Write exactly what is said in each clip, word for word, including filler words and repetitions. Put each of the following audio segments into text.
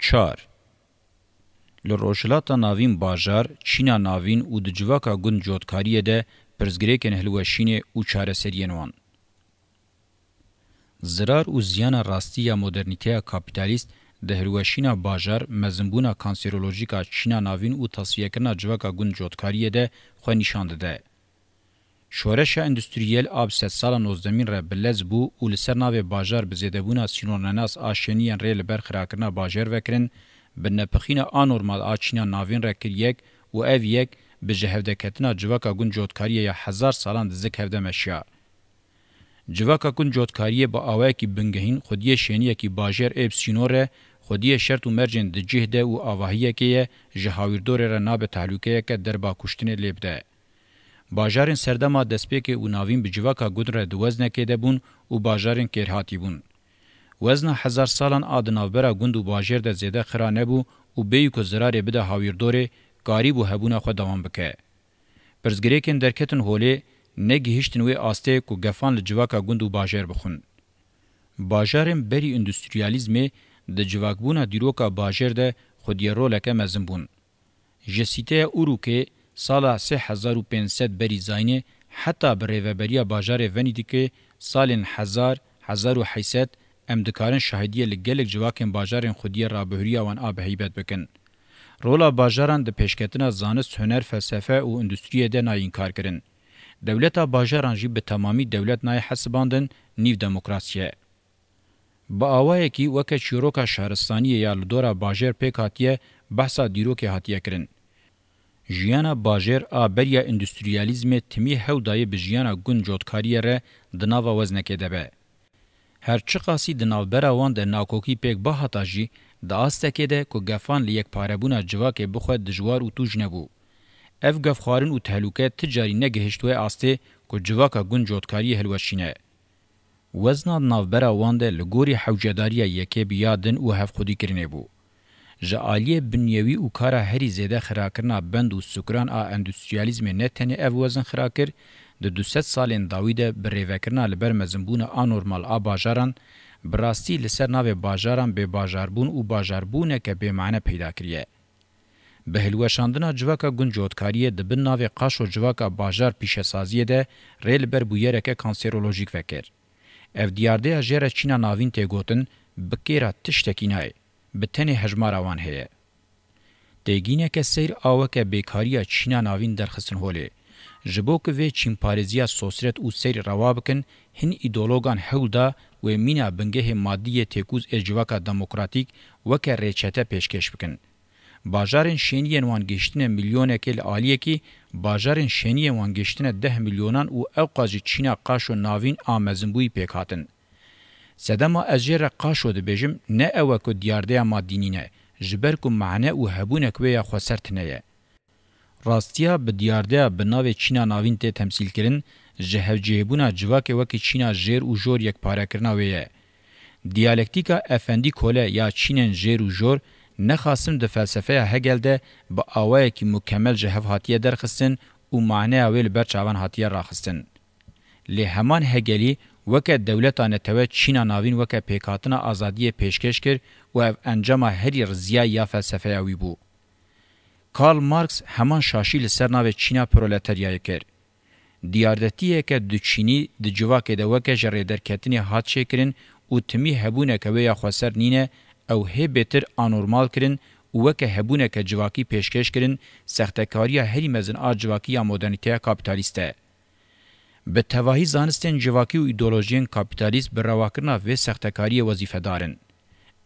Çar. Li Rojhilata Navîn bajar, çîna navîn û di civaka gund cotkariyê de pirsgirêkên hilweşînê û çareseriyên wan. Zirar û ziyana rastî ya modernîteya kapîtalîst di hilweşîna bajar, mezinbûna kanserolojîk a çîna navîn û tasfiyekirina civaka gund cotkariyê de xwe nîşan dide. Şoreşa endustriyel a bi sedsalan nozdemîn re bi lez bû û li ser navê bajar bi zêdebûna sînornenas a şêniyên rê li ber xirakirina bajêr vekirin, bi nepixîna anormal a çîna navîn re kir yek û ev yek bi ji hevdeketina civaka gund cotkariyê ya hezar salan di zik hevde meşiya. Civaka gund cotkariyê bi awayekî bingehîn xwediyê şêniyekî bajêr ê bi sînor e, xwediyê şert û mercên di cih de û avahiyekê ye, ji hawîrdorê re nabe tehlûkeyeke derba kuştinê lê bide. Bajarên serdema destpêkê û navîn bi civaka gund re di weznekê de bûn û bajarên kêrhatî bûn. Wezna hezar salan a di navbera gund û bajêr de zêde xira nebû û bêyî ku zirarê bide hawîrdorê, karîbû hebûna xwe dewam bike. Pirsgirêkên derketin holê negihiştin wê astê ku gefan li civaka gund û bajêr bixwin. Bajarên berî endustriyalîzmê di civakbûna dîroka bajêr de xwediyê roleke mezin bûn. Ji sîteya Urûkê sala sê hezar û pênc sed berî zayînê heta bi rêveberiya bajarê Venîdîkê salên hezar, hezar û heyt sed, em dikarin şahidiyê li gelek civakên bajarên xwediyê rabihuriya wan a bi heybet bikin. Rola bajaran di pêşketina zanist, huner, felsefe û endustriyê de nayê înkarkirin. Dewleta bajaran jî bi temamî dewlet nayê hesibandin, nîv demokrasî ye. Bi awayekî weke çîroka şaristaniyê ya li dora bajêr pêk hatiye, behsa dîrokê hatiye kirin. Jiyana bajêr a beriya endustriyalîzmê timî hewl dayê bi jiyana gund cotkariyê re di nava weznekê de be. Her çiqasî di navbera wan de nakokî pêk bihata jî, di astekê de ku gefan li yekparebûna civakê bixwe dijwar û tûj nebû. Ev gefxwarin û tehlûke ti carî negihişt wê astê ku civaka gund cotkariyê hilweşîne. Wezna di navbera wan de li gorî hewcedariya yekê bi ya din û hevxwedîkirinê bû. Ji aliyê binyewî û kara herî zêde xirakirina bend û sûkran a endustriyalîzmê ne tenê ev wezin xira kir, di du sed salên dawî de bi rêvekirina li ber mezinbûna anormal a bajaran, bi rastî li ser navê bajaran bêbajarbûn û bajarbûneke bêmane peyda kiriye. Bi hilweşandina civaka gund cotkariyê di bin navê qaşo civaka bajar pîşesaziyê de rê li ber bûyereke kanserolojîk vekir. Ev diyardeya jê re çîna navîn tê gotin, bi kêra tiştekî nayê, bi tenê hejmara wan heye. Têgîneke seyr a weke bêkariya çîna navîn derxistin holê. Ji bo ku vê çînparêziya sosret û seyr rewa bikin, hin îdeologan hewl da wê mîna bingehê madî yê têkûz ê civaka demokratîk weke rêçete pêşkêş bikin. Bajarên şêniyên wan gihiştine milyonekê li aliyekî, bajarên şêniyên wan gihiştine deh milyonan û ewqas jî çîna qaşo navîn a mezinbûyî pêk hatin. Sedema ez jê re qaşo dibêjim, ne ew e ku diyardeya madî nîne, ji ber ku mane û hebûnek wê ya xweser tune ye. Rastiya bi diyardeya bi navê çîna navîn tê temsîlkirin, ji hevcihêbûna civakê wekî çîna jêr û jor yekparekirina wê ye. Diyalektîka efendî kole ya çînên jêr û jor nexasim di felsefeya Hegel de bi awayekî mukemel ji hev hatiye derxistin û maneya wê li ber çavan hatiye raxistin. Lê heman Hegelî weke dewleta netewe çîna navîn weke pêkhatina azadiyê pêşkêş kir û ev encama herî riziyayî ya felsefeya wî bû. Karl Marx heman şaşî li ser navê çîna proleteryayê kir. Diyardetiyeke duçînî di civakê de weke ji rêderketinê hat çêkirin û timî hebûneke wê ya xweser nîne, ew hê bêtir anormal kirin û weke hebûneke civakî pêşkêş kirin, sextekariya herî mezin a civakî ya modernîteya kapîtalîst e. Bi tevahî zanistên civakî û îdeolojiyên kapîtalîst bi rewakirina vê sextekariyê wezîfedar in.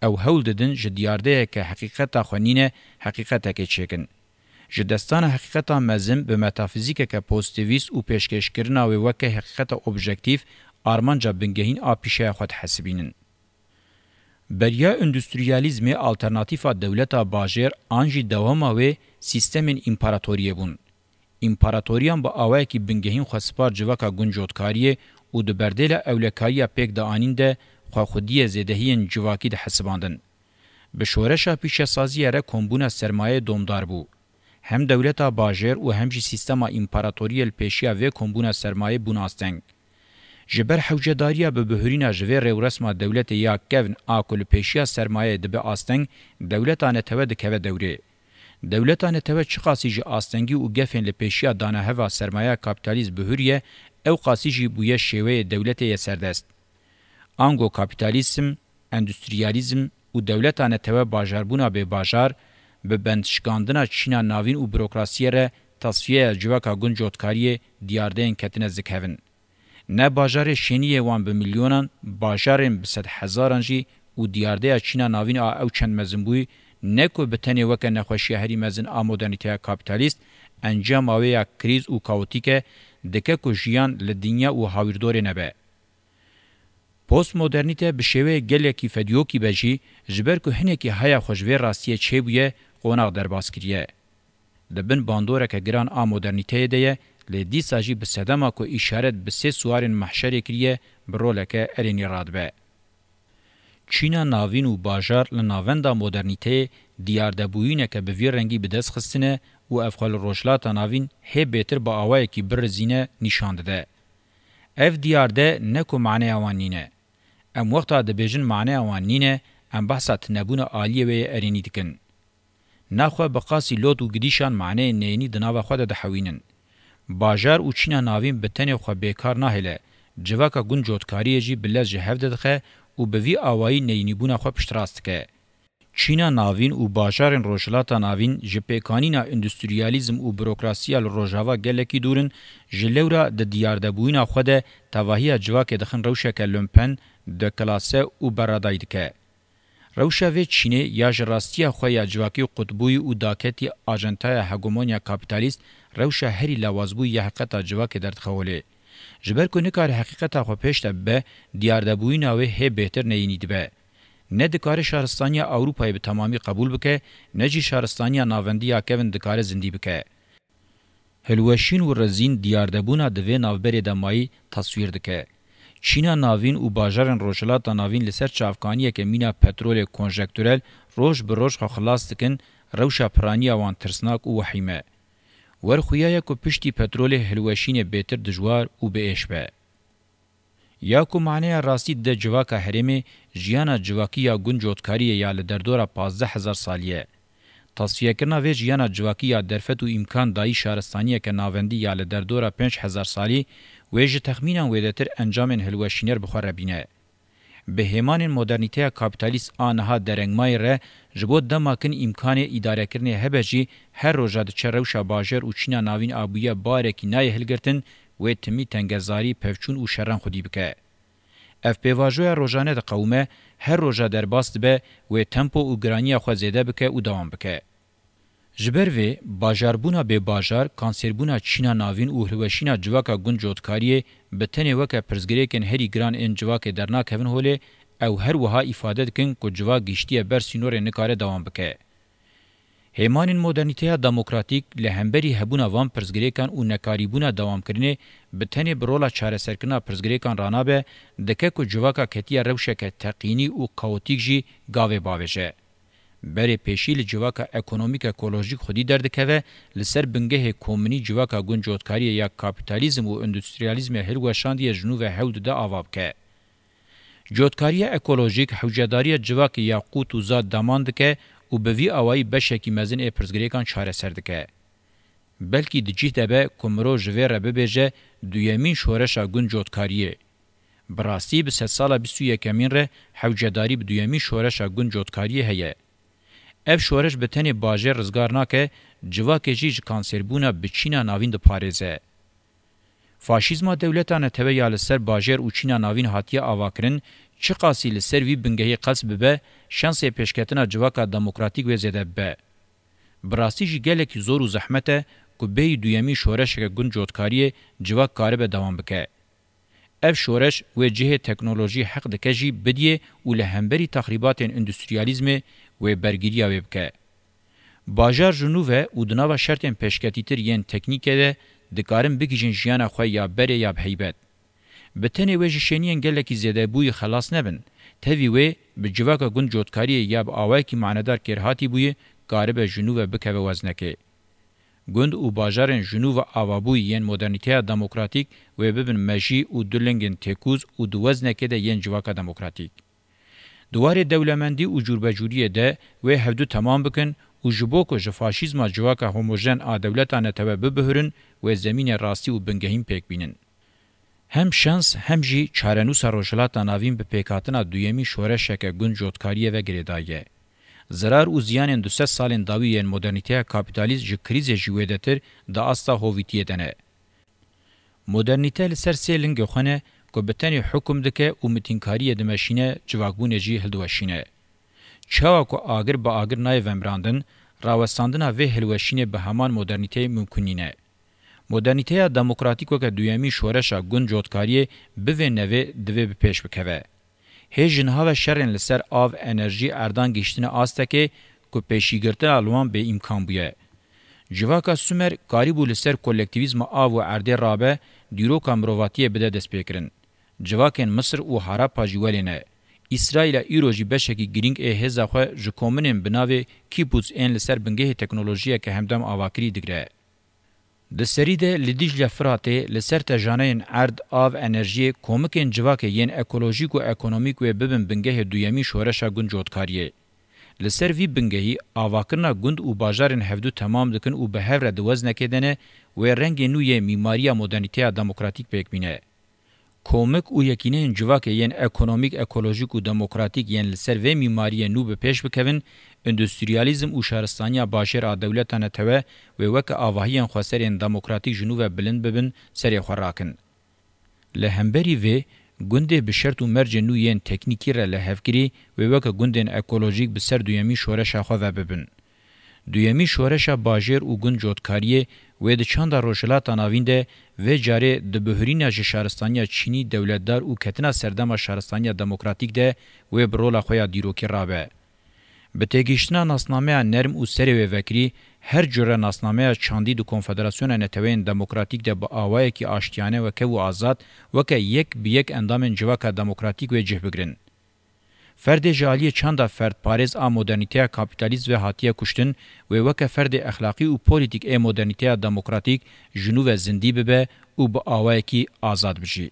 Ew hewl didin ji diyardeyeke heqîqeta xwe nîne heqîqetekê çêkin. Ji destana heqîqeta mezin bi metafîzîkeke pozîtîvîst û pêşkêşkirina wê weke heqîqeta objektîf, armanca bingehîn a pîşeya xwe dihesibînin. Beriya endustriyalîzmê alternatîfa dewleta bajêr an jî dewama wê sîstemên împaratoriyê bûn. Împaratoriyan bi awayekî bingehîn xwe spar civaka guncotkariyê û di berdêla ewlekariya pêk dianîn de xwe xwediyê zêdehiyên civakî dihesibandin. Bi şoreşa pîşesaziyê re kombûna sermayeyê domdar bû. Hem dewleta bajêr û hem jî sîstema împaratoriyê li pêşiya vê kombûna sermayê bûn asteng. Ji ber hewcedariya bi bihurîna ji vê rêwresma dewletê ya kevn a ku li pêşiya sermayeyê dibe asteng, dewleta netewe dikeve dewrê. Dewleta netewe çiqasî ji astengî û gefên li pêşiya daneheva sermayeya kapîtalîst bihuriye, ew qasî jî bûye şêweyê dewletê yê serdest. Ango kapîtalîzm, endustriyalîzm û dewleta netewe bajarbûna bê bajar, bi bendşikandina çîna navîn û burokrasiyê re tasfiyeya civaka guncotkariyê diyardeyên ketine zikevin. Ne bajarê şêniyê wan bi milyonan, bajarên bi sedhezaran jî û diyardeya çîna navîn a ew çend mezinbûyî, ne ku bi tenê weke nexweşiya herî mezin a modernîteya kapîtalîst, encama wê ya krîz û kaotîk e, dike ku jiyan li dinya û hawîrdorê nebe. Postmodernîte bi şêweyê gelekî fediyokî be jî, ji ber ku hinekî haya xwe ji vê rastiyê çêbûye, qonax derbas kiriye. Di bin bandoreke giran a modernîteyê de ye, lê dîsa jî bi sedema ku îşaret bi sê siwarên mehşerê kiriye, bi roleke erênî radibe. Çîna navîn û bajar li navenda modernîteyê diyardebûyîneke bi vî rengî bi dest xistine û ev xwe li Rojhilata Navîn hê bêtir bi awayekî birizîne nîşan dide. Ev diyarde ne ku maneya wan nîne. Em wexta dibêjin maneya wan nîne, em behsa tunebûna aliyê wê yê erênî dikin. Naxwe bi qasî lot û gidîşan maneyên neyînî di nava xwe de dihewînin. Bajar û çîna navîn bi tenê xwe bêkar nahêle, civaka guncotkariyê jî bi lez ji hev de dixe û bi vî awayî neyînîbûna xwe piştrast dike. Çîna navîn û bajarên Rojhilata Navîn ji pêkanîna endustriyalîzm û burokrasiya li Rojava gelekî dûr in, ji lewra di diyardebûyîna xwe de tevahiya civakê dixin rewşeke lumpen, deklase û berradayî dike. Rewşa vê çînê ya ji rastiya xwe ya civakî qutbûyî û daketî ajentaya hegemonya kapîtalîst rewşa herî lawazbûyî ya heqîqeta civakê derdixe holê. Ji ber ku nikare heqîqeta xwe pêş de bibe, diyardebûyîna wê hê bêhtir neyînî dibe. Ne dikare şaristaniya Ewropayê bi temamî qebûl bike, ne jî şaristaniya navendî ya kevin dikare zindî bike. Hilweşîn û rizîn diyardebûna di vê navberê de mayî teswîr dike. Çîna navîn û bajarên Rojhilata Navîn li ser çavkaniyeke mîna petrolê konjekturel roj bi roj xwe xilas dikin, rewşa piraniya wan tirsnak û wehîm e. Wer xuya ye ku piştî petrolê hilweşînê bêtir dijwar û bi êş be. Ya ku maneya rastî dide civaka herêmê, jiyana civakî ya guncotkariyê ya li derdora pazdeh hezar salî ye. Tasfiyekirina vê jiyana civakî ya derfet û îmkan dayî şaristaniyeke navendî ya li derdora pênc hezar salî, wê ji texmînan wêdetir encamên hilweşîner bi xwe re bîne. Bi hêmanên modernîteya kapîtalîst a niha derengmayî re, ji bo dema kin îmkanê îdarekirinê hebe jî, her roja diçe rewşa bajêr û çîna navîn a bûye barekî nayê hilgirtin, wê timî tengezarî, pevçûn û şeran xwedî bike. Ev pêvajoya rojane diqewime, her roja derbas dibe, wê tempo û giraniya xwe zêde bike û dewam bike. Ji ber vê, bajarbûna bêbajar, kansêrbûna çîna navîn û hilweşîna civaka guncotkariyê bi tenê weke pirsgirêkên herî giran ên civakê dernakevin holê, ew her wiha îfade dikin ku civak gihîştiye ber sînorên nikare dewam bike. Hêmanên modernîteya demokratîk li hemberî hebûna van pirsgirêkan û nekarîbûna dewamkirinê bi tenê bi rola çareserkirina pirsgirêkan ranabe, dike ku civaka ketiye rewşeke teqînî û kaotîk jî gavê bavêje. Berê pêşî li civaka ekonomîk ekolojîk xwedî derdikeve, li ser bingehê komunî civaka guncotkariyê ya kapîtalîzm û endustriyalîzmê hilweşandiye ji nû ve hewl dide ava bike. Cotkariya ekolojîk hewcedariya civakê ya qût û zad daman dike û bi vî awayî beşekî mezin ê pirsgirêkan çareser dike. Belkî di cih de be ku mirov ji vê re bibêje duyemîn şoreşa guncotkariyê. Bi rastî bi sedsala bîst û yekemîn re hewcedarî bi duyemîn şoreşa guncotkariyê heye. Ev şoreş bi tenê bajêr rizgar nake, civakê jî ji kansêrbûna bi çîna navîn diparêze. Faşîzma dewleta netewe ya li ser bajêr û çîna navîn hatiye avakirin, çiqasî li ser vî bingehî qels bibe, şansê pêşketina civaka demokratîk wê zêde bibe. Bi rastî jî gelekî zor û zehmet e ku bêyî duyemîn şoreşeke guncotkariyê civak karibe dewam bike. Ev şoreş wê cihê teknolojî heq dike jî bidiyê û li hemberî texrîbatên endustriyalîzmê wê bergiriya wê bike. Bajar ji nû ve û di nava şertên pêşketîtir yên teknîkê de dikarin bigihîjin jiyana xwe ya berê ya bi heybet. Bi tenê wê ji şêniyên gelekî zêdebûyî xelas nebin, tevî wê bi civaka guncotkariyê ya bi awayekî manedar kêrhatîbûyî karibe ji nû ve bikeve weznekê. Gund û bajarên ji nû ve avabûyî yên modernîteya demokratîk wê bibin mejî û du lingên têkûz û di weznekê de yên civaka demokratîk. Di warê dewlemendî û cûrbecûriyê de wê hevdu temam bikin û ji bo ku ji faşîzma civaka homojen a dewleta netewe bibihirin, wê zemînê rastî û bingehîn pêk bînin. Hem şans hem jî çarenûsa Rojhilata Navîn bi pêkhatina duyemîn şoreşeke gund cotkariyê ve girêdayî ye. Zirar û ziyanên du sed salên dawî yên modernîteya kapîtalîst ji krîzê jî wêdetir di asta hovîtiyê de ne. Modernîte li ser sê lingê xwe ne ku bi tenê hukum dike û mitînkariyê dimeşîne, civakbûnê jî hildiweşîne. Çawa ku agir bi agir nayê vemirandin, rawestandina vê hilweşînê bi heman modernîteyê mimkun nîne. Modernîteya demokratîk weke duyemîn şoreşa gund cotkariyê bivê nevê divê bi pêş bikeve. Hê ji niha ve şerên li ser av, enerjî, erdan gihîştine astekê ku pêşîgirtina li wan bêîmkan bûye. Civaka Sumer karîbû li ser kolektîvîzma av û erdê rabe, dîroka mirovatiyê bide destpêkirin. Civakên Misir û Harappa jî welê ne. Îsraîla îro jî beşekî girîng ê hêza xwe ji kominên bi navê kibbutz ên li ser bingehê teknolojiyeke hemdem avakirî digre. Di serî de li Dîcle Firatê li ser tejaneyên erd, av, enerjiyê komikên civakê yên ekolojîk û ekonomîk wê bibin bingehê duyemîn şoreşa gund cotkariyê. Li ser vî bingehî avakirina gund û bajarên hevdu temam dikin û bi hev re di weznekê de ne, wê rengê nû yê mîmariya modernîteya demokratîk pêk bîne. Komik û yekîneyên civakê yên ekonomîk, ekolojîk û demokratîk yên li ser vê mîmariyê nû bi pêş bikevin, endustriyalîzm û şaristaniya bajêr a dewleta netewe wê weke avahiyên xweserên demokratîk ji nû ve bilind bibin, serê xwe rakin. Li hemberî vê, gundê bi şert û mercên nû yên teknîkî re lihevkirî wê weke gundên ekolojîk bi ser duyemîn şoreşa xwe ve bibin. Duyemîn şoreşa bajêr û gund cotkariyê wê di çanda Rojhilata Navîn de vê carê di bihurîna ji şaristaniya çînî dewletdar û ketina serdema şaristaniya demokratîk de wê bi rola xwe ya dîrokî rabe. Bi têgihiştina nasnameya nerm û serê wê vekirî, her cure nasnameya çandî di Konfederasyona Neteweyên Demokratîk de bi awayekî aştiyane weke û azad, weke yek bi yek endamên civaka demokratîk wê cih bigrin. Ferdê ji aliyê çanda ferdparêz a modernîteya kapîtalîst ve hatiye kuştin, wê weke ferdê exlaqî û polîtîk ê modernîteya demokratîk ji nû ve zindî bibe û bi awayekî azad bijî.